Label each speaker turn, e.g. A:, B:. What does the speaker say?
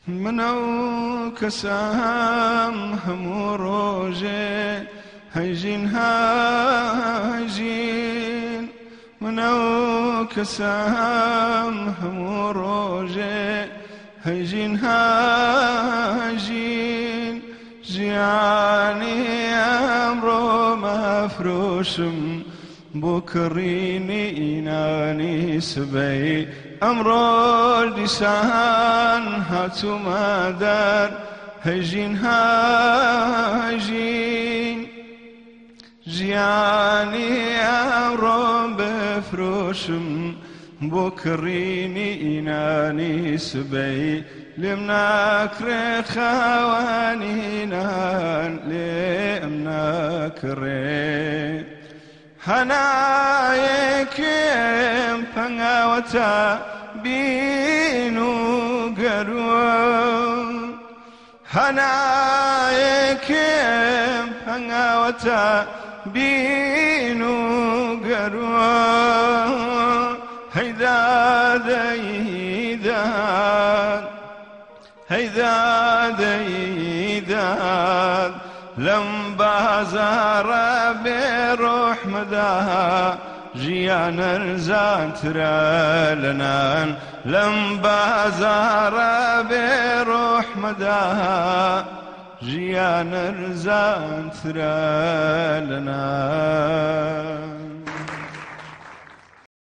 A: من ئەو کەسام هەموو ڕۆژێ هەژین هەژین، من ئەو کەسام هەموو ڕۆژێ هەژین هەژین. ژیانی ئەمڕۆ مەفرۆشم بۆ کڕینی نانی سبەی. ئەمڕۆ دیسان هاتوومە دەر هەژین هەژین. ژیانی ئەمڕۆ بفرۆشم بۆ کڕینی نانی سبەی. لێم ناکڕێ خاوەنی نان، لێم ناکڕێ. هەنایەکێم پەنگاوەتە بین و گەروە، هەنایەکێم پەنگاوەتە بین و گەروە. هەیداد هەیداد هەیداد هەیداد، لەم بازاڕە بێڕۆحمەدا ژیان ئەرزانترە لە نان. لەم بازاڕە بێڕۆحمەدا ژیان ئەرزانترە لە نان.